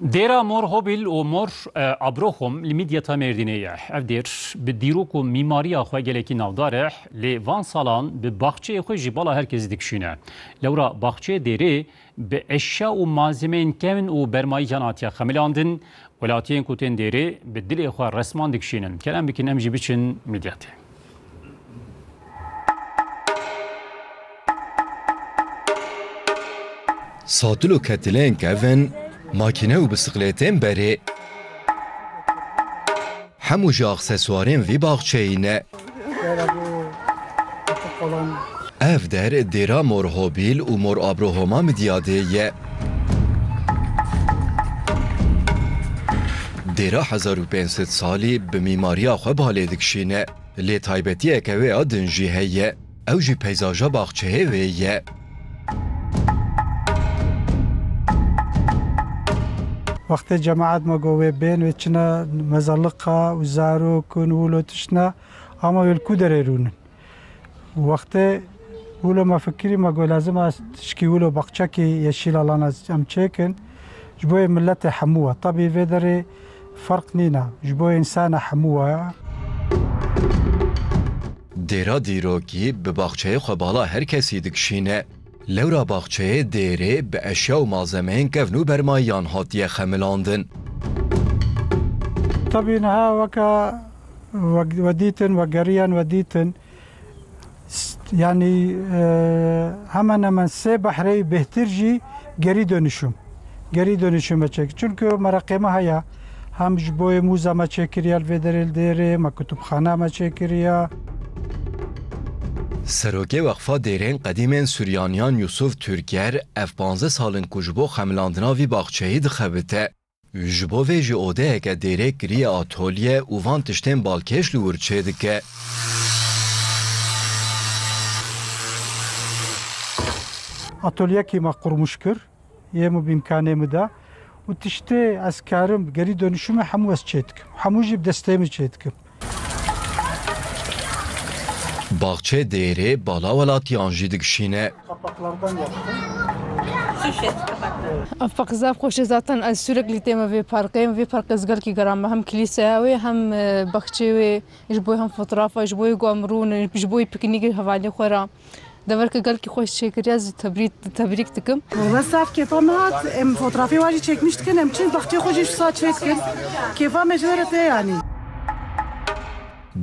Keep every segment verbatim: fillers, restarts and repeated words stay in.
Dêra Mor Hobîl û Mor, e, Abrohom li Midyeta Mêrdînê ye. Ev dêr bi dîrok û mîmariya xwe gelekî navdar e, lê van salan bi baxçeyê xwe jî bala her kesî dikişîne. Lewra baxçeyê dêrê bi eşya û malzemeyên kevn û bermayiyan hatiye xemilandin. Welatiyên ku tên dêrê bi dilê xwe resman dikişînin. Kerem bikin em jî biçin Midyatê. Satil û ketilên kevin, makîne û bisiklêtên berê. Hemû ji aksesuarên vî baxçeyî ne. Ev der dêra Mor Hobîl û Mor Abrohoma Midyadê ye. Dêra hezar û pênc sed salî bi mîmariya xwe balê dikişîne. Lê taybetiyeke wê ya din jî heye. Ew jî peyzaja baxçeyê wê ye. Wextê cemaet me got wê bên, wê çine mezeliqa û zarok û wilo tiştine, ama wê li ku derê rûnin? Wextê wilo me fikirî, me got lazim e tişkî wilo baxçekî yeşîl alana em çêkin. Ji bo yê miletê hemû e. Tebî vê derê ferq nîne. Ji bo yê însana hemû e. Dêra dîrokî bi baxçeyê xwe bala her kesî dikişîne. Lewra baxçeyê dêrê bi eşya û malzemeyên kevn û bermayiyan hatiye xemilandin. Tebî niha weke we, we dîtin, we geriyan we dîtin. S-, yanî, e, hemen hemen sê behreyê bêhtir jî geri dönüşüm. Geri dönüşüme çek. Çunku mereqê me heye. Hem ji bo yê mûza me çêkiriye li vê derê li dêrê, me kutubxana me çêkiriye. Serokê Weqfa Dêrên Qedîmên Suryaniyan Yusuf Türker ev panzdeh sal in ku ji bo xemilandina vî baxçeyî dixebite. Ji bo vê jî odeyeke dêrê kiriye atolye û van tiştên balkêş li wir çêdike. Atolyekî me qurmuş kir, yê min bi îmkanê min de û tiştê ez karim gerî dönüşümê hemû ez çêdikim. Hemû jî bi destê min çêdikim. Baxçê dêrê bala welatiyan jî dikişîne. Kapaklardan yaptım. Ev paq zaf xweş e, zaten ez sürekli tême vê parkê, em vê parkê ez gelkî geran me, hem kilîseya wê, hem, e, baxçê wê, ji bo hem fotoğrafa, ji bo ku em rûnin, ji bo piknîkê hevalê xwe re. Deverke gelkî xweş çêkiriye, ez tebrîk, tebrîk dikim. Wala zaf kêfa me hat, em fotoğrafê wa jî çekmiş dikin, em çin baxçê xwe jî şusa çêdikin. Kêfa me ji we re tê yanî.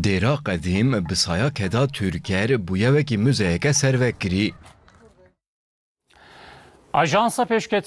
Dêra qedîm bi saya keda Türker bûye wekî muzeyeke servekirî. Ajansa pêşketina